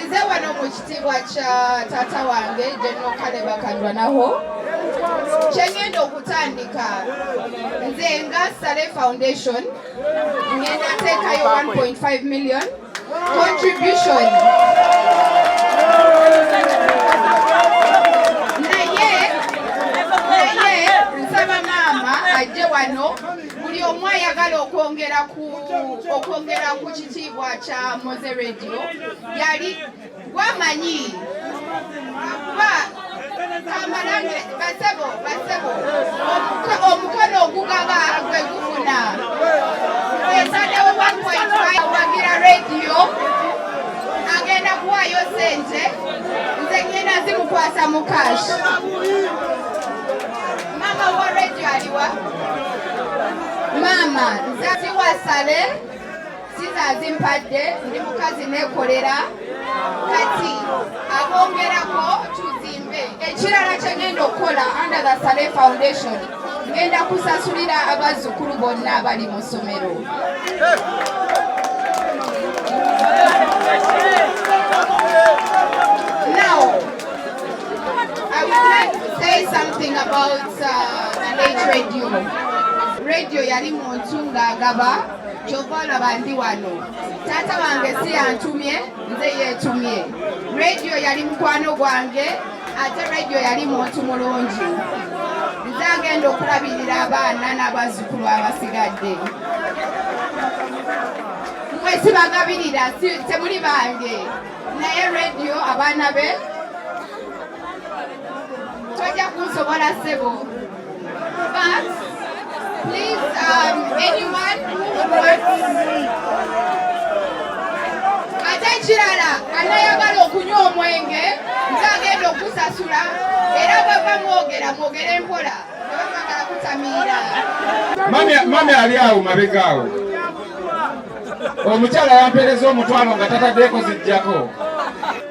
Nzize wano mu kitiibwa kya taata wange General Caleb Akandwanaho. Kyengenda okutandika nze nga Saleh Foundation ngenda teekayo 1.5 million contribution, naye nsaba maama ajje wano. Buli omu ayagala okwongera ku kitiibwa kya Mowzey Radio yali gwamanyi kuba kamalange. Basebo, basebo, omukono ogugaba gwe gufuna. Esadewo 1.5 wagira Radio agenda kuwaayo sente, nze ngenda zimukwasa mu cash. Mama wa Radio aliwa? Maama, nze siwasale sizazimpadde, ndi mukazi nekolera. Kati abongerako tuzimbe. Ekirala kyengenda okukola under the Saleh Foundation, ngenda kusasulira abazzukulu bonna abali mu ssomero. Now, I would like to say something about the late Radio. Radio yali muntu ng'agaba, kyova olaba ndi wano. Taata wange si yantumye, nze yeetumye. Radio yali mukwano gwange, ate Radio yali muntu mulungi. Nze agenda okulabirira abaana n'abazzukulu abasigadde. Mwe sibagabirira, temuli bange, naye Radio, abaana be, tojja kunsobola ssebo. But please, anyone who wants. Ate ekirala, anayagala okunywa omwenge, nze agenda okusasula. Era bweva mwogera, mwogere mpola, tebamwagala kutamiira. Mami ali awo mabega awo, omukyala yampeereza 500 nga tataddeeko zijjako.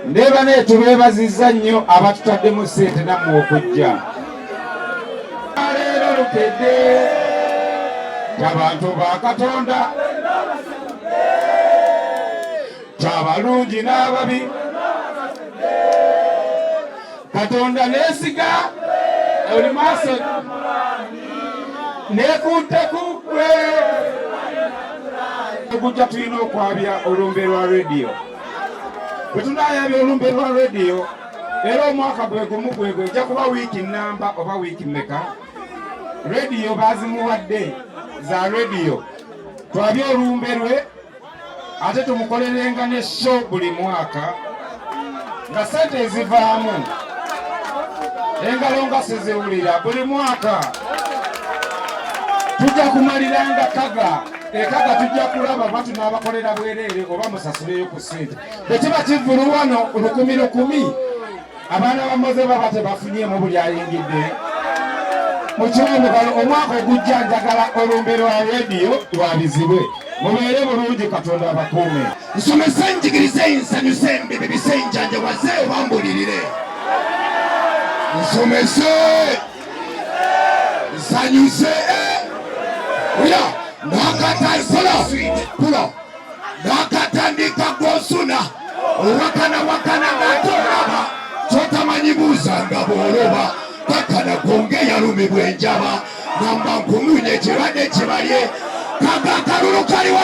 Ndeeba naye tubeebazizza nnyo abatutaddemu ssente nammwe okujja leero. Lukedde abantu ba Katonda, kyabalungi n'ababi, Katonda neesiga oli maaso nekutte ku ggwe. Ogujja tulina okwabya olumbe lwa Radio. Bwe tunaayabya olumbe lwa Radio, era omwaka gwe gumu gwe ejja kuba wiiki namba oba wiiki mmeka, Radio bazimuwadde za Radio. Twabye olumbe lwe, ate tumukolerenga ne show buli mwaka nga sente ezivaamu engalo nga siziwulira. Buli mwaka tujja kumaliranga kaga ekaga, tujja kulaba oba tunaabakolera bwereere oba musasuleyo ku ssente. Bwe kiba kivulu wano lukumi lukumi, abaana ba Mowzey baba tebafunyemu buli ayingidde mukiwemugalo. Omwaka ogujja njagala olumbe lwa Radio lwabizibwe. Mubeere bulungi, Katonda abakuume. Nsomese, njigirize, nsanyuse, mbibibise, njanjawaze oba mbulirire. Nsomese, nsanyuse, oya nakatasola pula nakatandika gwosuna owakana wakana nga tolaba kyotamanyi, buuzanga bw'oloba kakana gonge yalumibwa enjaba namba nkumunye ekirwadde kibalye kaga akalulu kaliwa.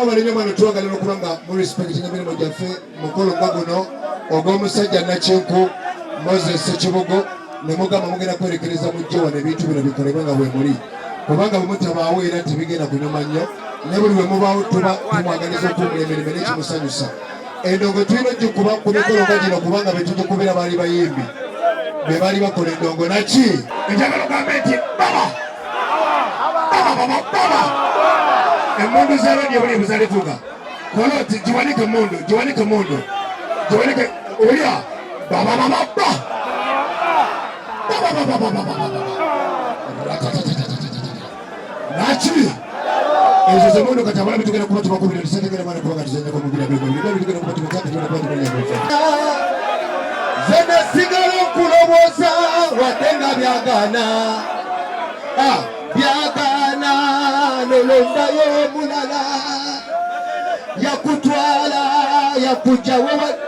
Balinyo mwana, twagala okuba nga mu respecting emirimu gyaffe. Mukolo nga guno ogw'omusajja Nakinku Moses Ssekibugo, ne mugamba mugenda kwerekereza mujje wano ebintu bino bikolebwe nga bwe muli, kubanga bwe mutabaawo era tebigenda kunyuma nnyo. Ne buli lwe mubaawo tuba tumwagaliza okuwumula emirimu n'ekimusanyusa. Endongo tulina ogikuba ku mikolo nga gino, kubanga be tugikubira baali bayimbi be baali bakola endongo naki. Njagala ogambe nti baba baba baba baba emundu za Radio buli buzalivuga koloti. Giwanike mundu, giwanike mundu, giwanike ulya baba baba ba baba baba baba baba baba naki. Ezo zemundu kati abalabi tugenda kuba tubakubira tusategera mwana, kubanga tuzanyako mubira bino tugenda kuba tugenda kuba tugenda. Ze nasigala okulowooza wadde nga byagaana. Ah, byagaana nolondayo omulala yakutwala. yakujja wewa.